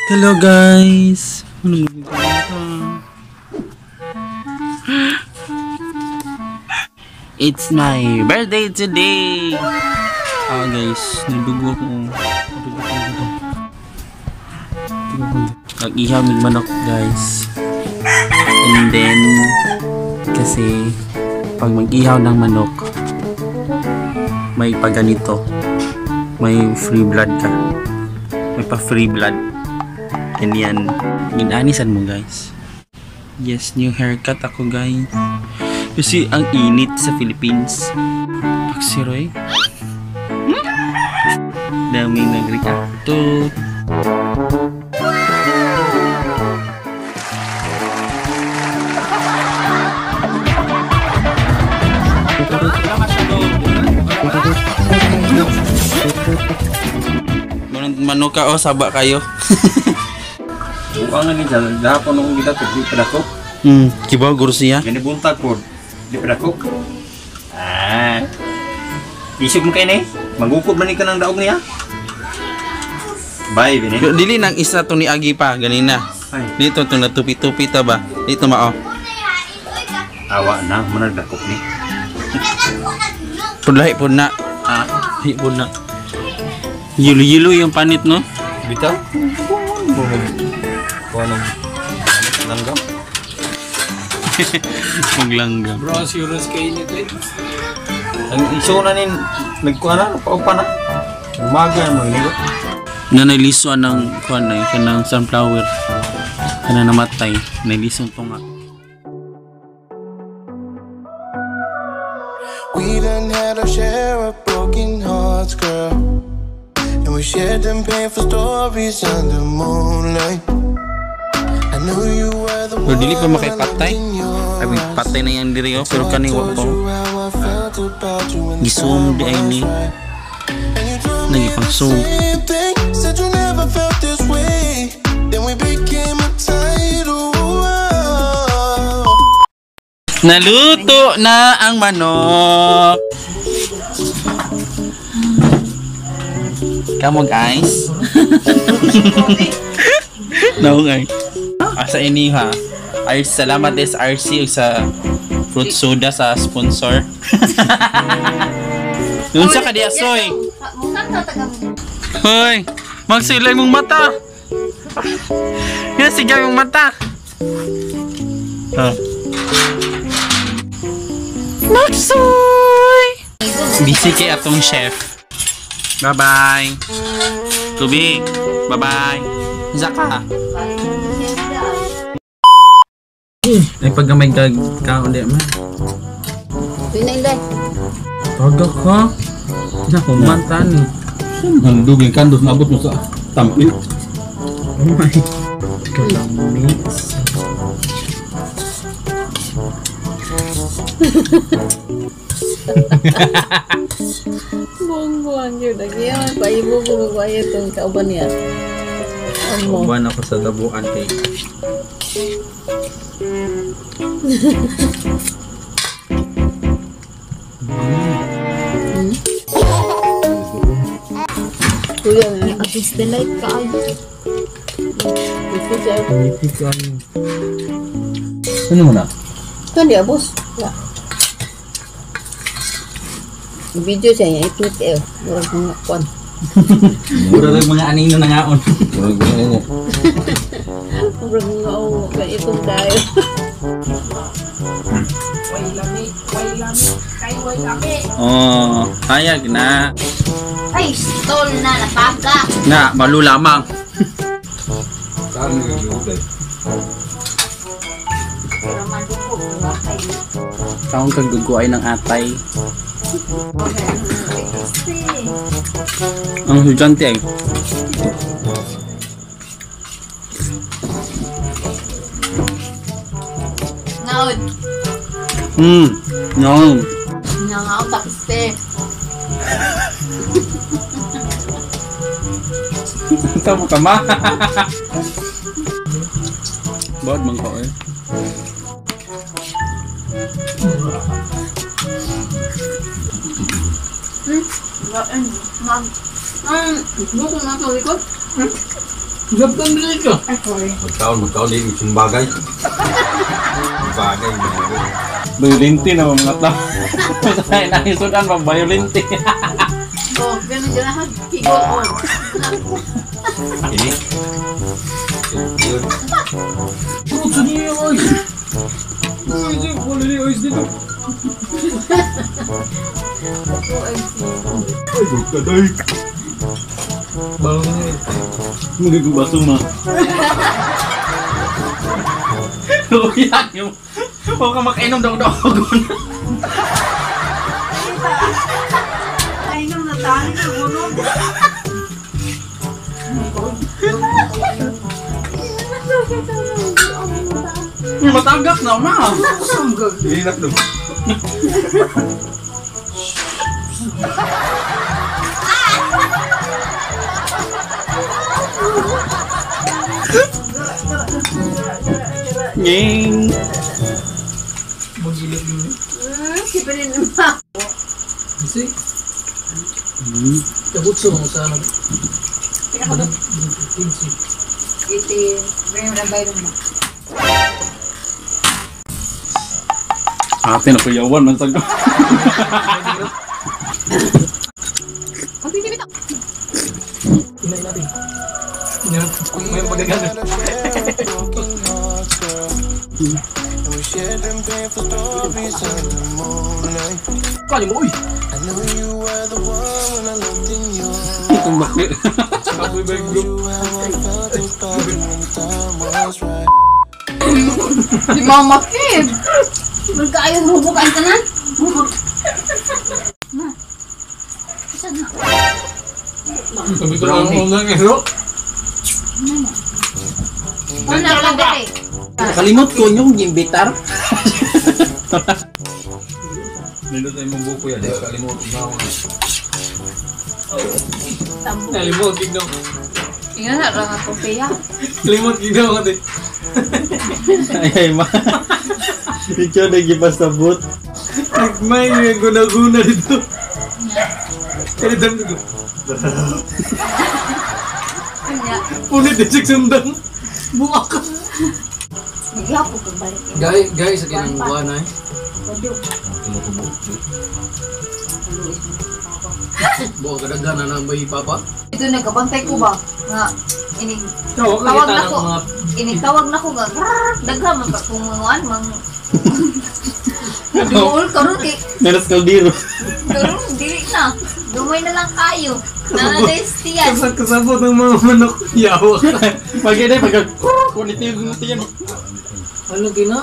Hello guys. Ano magagawa? It's my birthday today. Ah guys, nadugo ako. Nag-ihaw mig manok guys. And then kasi pag mag-ihaw ng manok may paganito, may free blood ka, may pa free blood. Ganyan, ginanisan mo guys. Yes, new haircut ako guys. Kasi ang init sa Philippines. Paksiroy. Daming nag-react to. Manok ka o saba kayo. Buang ni jalan dapon nung kita di pedakok. Kibaw guro siya. Gani buntag pod di pedakok. Ah. Isip mo kay ni, magukod man ni kanang daog niya. Bye bini. Dili nang isa to ni Agi pa ganina. Dito to natupi-tupi ta ba? Dito mao. Awa na managdakop ni. Pudlahi pod na. Ah, hi pod na. Yelo-yelo yung panit no? Bitaw. Kuanong langgam. Maglanggam. Bro, serious kay init eh. Ang iso na nin nagkuha na, paupa na. Umaga mo ini. Nanaliso ang kuan na kanang sunflower. Kana namatay, nalisong tunga. We done had our share of broken hearts, girl. And we shared them painful stories under moonlight. I knew you were the Pero dili pa one makipatay. I Ay, patay na yan diri oh, pero kani wa pa. Gizoom di ay ni. Nagipang zoom. Said you never felt this way. Then we became a title. Naluto na ang manok. Kamo guys. No guys. Asa ini ha. Ay salamat SRC ug sa fruit soda sa sponsor. Unsa ka diya soy? Hoy, magsilay mong mata. Yan sige mong mata. Ha. Magsoy. Busy kay atong chef. Bye-bye. Tubig. Bye-bye. Zaka. Ay pag may gagkaon di man. Pinay. Taga ka. Na kumanta ni. Ang dugay kandos naabot mo sa tampil. Oh my. Kalamits. Buong-buwan yun. Nagyan, paibo ko magwaya itong kauban niya. Amo. Uban ako sa dabuan kay. Kuya, against the light ka ay. Ano mo na? Ito niya, boss. Ya. Video siya niya, ipit eh. Murag mga kwan. Murag mga anino na ngaon. Murag mga anino. Murag mga oo. Kaya itong tayo. Oh, hayag na. Ay, stol na, napaga. Na, balo lamang. Saan nagigugay? Taong kagdugo ay ng atay. Ang estudyante ay. Ngaon. Ngaon. Ngaon tapos te. Tama ka ma. Ba't man ko eh. Buko na sa likod. Gabtan dili ka. Ay, sorry. Magkaon din isang bagay. Bagay. Violente na mga tao. Sa naisudan pa violente. Oh, ganun ganahan. Kigo on. Ini. Yun. Putsa niya oy. Uy, di wala ni oy dito. Ay, buka day. Balon niya. Magigubaso ma. Luya yung huwag ka makainom daw daw. Ay, nung natali na gunog. Matagak na ma. Hilak dong. Nging. Magilid niya. Siparin ma. Kasi kabutso mo sa ano. Badag 15. Iti, bring na bayron mo. Ate na kuyawan man sa. Okay, dito. Inay natin. Yan, may We pagagana. had our share of broken hearts, girl. And we shared them painful stories under moonlight. Kali mo, uy! I knew you were the one when I looked in your Itong bakit. Kapoy ba yung told group? you how I felt about you when the time was right. Di Mama Kid. Magkaayo hubog ang tanan. Na. Isa na. Sabi ko lang ang unang ero. Ano na lang dali? Kalimot ko yung gimbitar. Nindot na imong buko ya, di kalimot na ako. Kalimot, gignaw. Ingat na lang ako kaya. Kalimot, gignaw ka din. Ay ay ma. Ikaw nagipasabot. Nagmay yung guna-guna dito. Kaya dami ko. Kanya. Punit din siya sundang. Buka ka. Nagyapo ko balik. Gay, gay sa kinang buwan ay. Waduh. Tumutubo. Buka kadaghan na nang bay papa. Ito nagkabantay ko ba? Nga ining Tawag Tawag ka na ng ko. mga ining tawag na ko nga. Daghan man pa kung mga mang Duol karon kay Meros kaldero. karon dili na. Dumay na lang kayo. Nanadestiyan. Kasabot ng mga manok. Yawa ka. Pag ina pag kunit yung tiyan. Ano gina?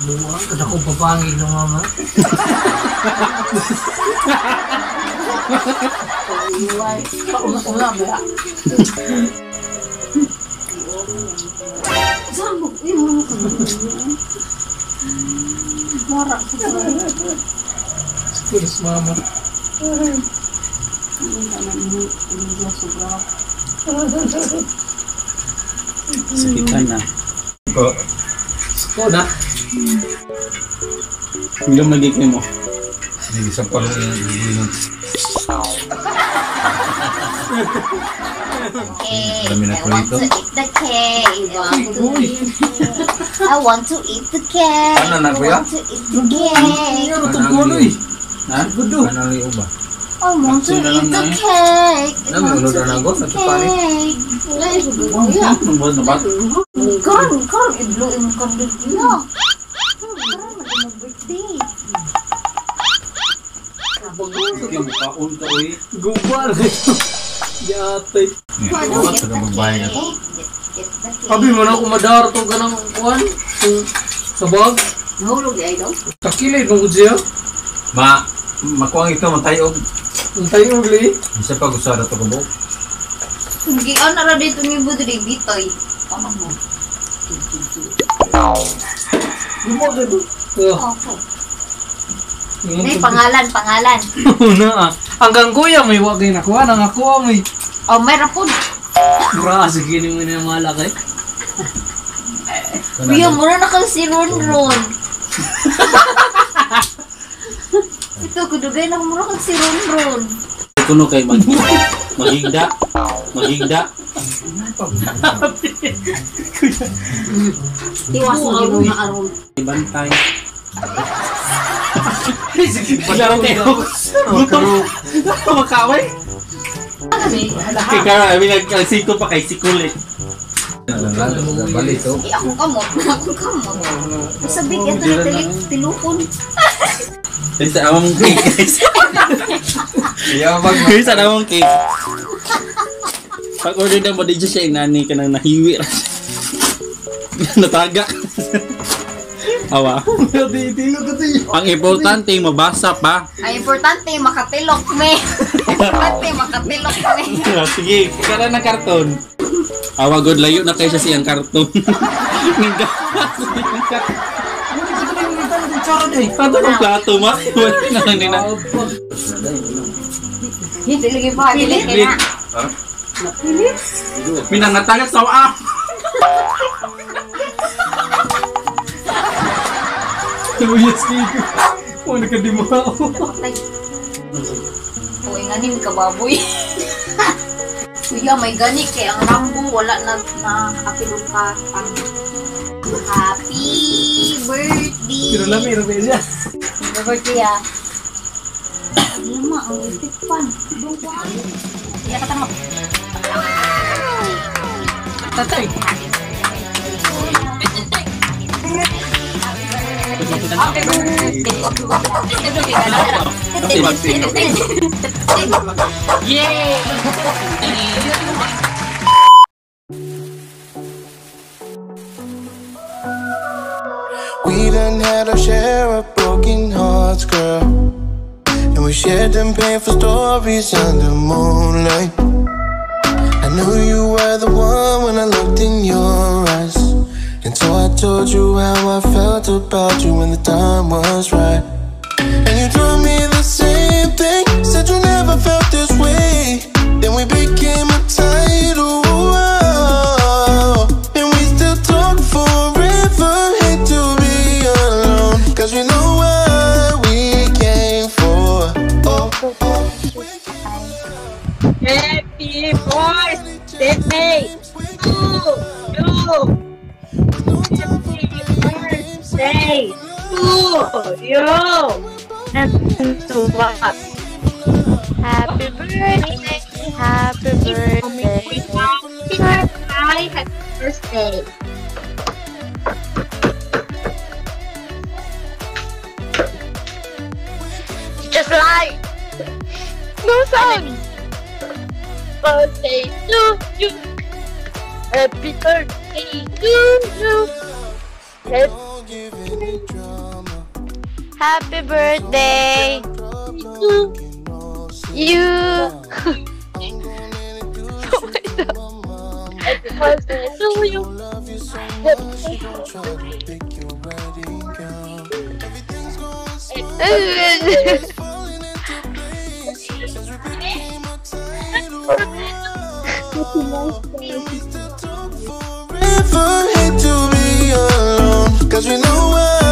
Buang kada ko papangig ng mama. Pauna-una ba? Saan mo? Uy, mo ko. Mara sa Kulis mama. Sakitan na. Ko. Ko na. Milom lagi kayo mo. Hindi sa palo yung cake. Dami na I want ko to eat the cake. I want to eat the cake. Ano na, I kuya? want to eat the cake. Ano itong kuno eh? Ha? Gudo. Ano yung uba? I want to Action na eat lang the na eh. cake. I Nami, want ulo to na eat nago, the natupani. cake. Wala yung kuya. Ano ba? Karon, karon, iblo yung candle niya. Karon, mag-birthday. Kaya mukaon ka oy. Gubal kayo. Yatay. Ano, get Sa the magbayad cake. ako. Get the cake. Abi man ako madar tong ganang kuan. Sa bag. Nahulog ay daw. Takilid mo gud siya. Ma, makuang ito, matayog. Ang tayo uli. Isa pa gusto na ito kubo. Hindi ano ra dito ni Budri bitoy. Ano mo? Gumawa ka do. Oh. Okay. May pangalan, pangalan. Una ah. Hanggang kuya may wagay na kuha. Ang ako may. Oh, may rapod. Mura sige ni mo na malaki. Kuya, mura na kang si Ron Ron. Ito, kudugay na mura kang si Ron Ron. Kuno kay maghigda. Maghigda. Tiwas mo yung mga aron. Bantay. Laro kayo. Gutom. Makaway. Kay Kara, I mean, nagsiko pa kay Sikul eh. Balik to. Eh, akong kamot. Akong kamot. Sabi, ito na tilupon. Sa among cake, guys. Iyabag mo. Sa among cake. Pag order na mo, di siya inani ka nang nahiwi. Nataga. Awa. Ang importante, mabasa pa. Ang importante, makatilok me. Importante, makatilok me. Sige, kara ng karton. Awa, good layo na kayo siya siyang karton. Pato ng plato, ma. Wala na lang nila. Dili pa, dili kay na. Minangatagak sa waa. Yes, kiko. Oh, nakadimao. Uy, nga ni kababoy. Kuya, may gani kay ang Rambo wala na na apilon pa. Happy birthday. Pero lami, rabi siya. Happy birthday ah. Lama ang itikpan. Iya ka tama. Tatay. Happy birthday. Yay! We done had our share of broken hearts, girl. And we shared them painful stories under moonlight. I knew you were the one when I looked in your eyes. And so I told you how I felt about you when the time was right. And you told me the same thing, said you never felt this way. Then we became a title. And we still talk forever, hate to be alone, 'cause we know what we came for. Oh, oh. Happy birthday to you. Happy birthday to you. And to what? Happy birthday, happy birthday. Happy birthday. Just like no sound. Birthday to you. Happy birthday to you. Happy birthday to you. Happy birthday to you. Forever, hate to be alone, 'cause we know what